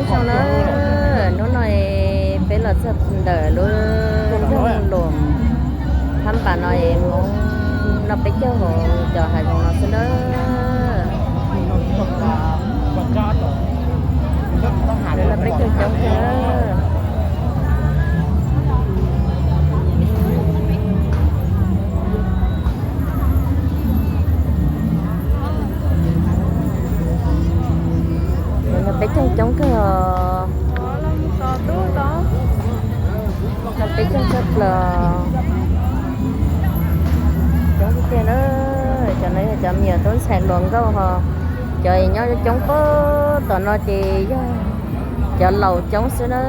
Nyob zoo na, hnub no peb los txog ntawm lub nroog Luam Phab Npas no es Hmoob noj peb caug hauv cov hav zoov no xwb na. Noj peb caug coob kawg. Noj peb caug coob kawg os. Noj peb caug tshaj plaws. Coob tiag tiag na. Cov no yog cov me nyuam tub ntxhais hluas nkauj ho. Cov nyob coob puag tom no ces yog cov laus coob xwb na.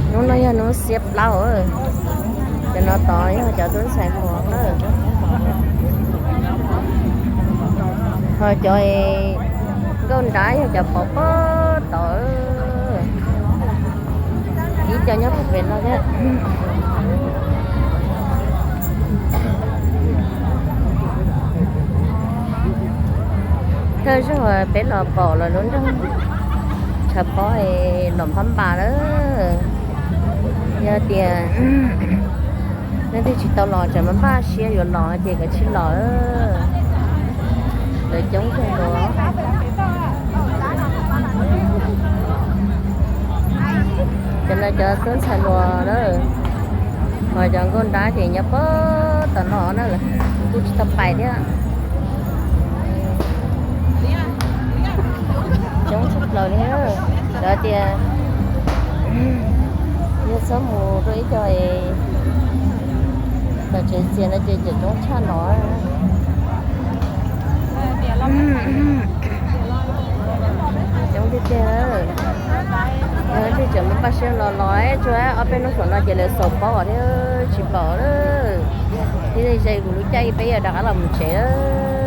Hnub no yog hnub xiab plaub, cov no tod yog cov tub ntxhais hluas na. Ho cov nkauj nrab yog cov pov puag tod. Ib co nyob puag pem no thiab. Thawj zaug peb los pom lawv lub nroog tshav pob Luam Phab Npas lawm. Yog tias leej twg tsis tau los tseem npaj siab yuav los ces kav tsij los. Lawv coob kawg nkaus. Cov no cov tub ntxhais hluas na. Ho cov nkauj nrab ces nyob puag tom no na, kuj tsis tau pais thiab. Coob tshaj plaws li. Lawv tias yog txhob mus rau ib co es tom tsev txias no ces coob tshaj no. Coob tiag tiag. Yog leej twg tseem npaj siab los los tsuas ob peb hnub saum no ces lawv xaus pob thiab tsis pom lawm. Thiab ze kuv lub caij peb yuav rov qab los mus tsev lawm.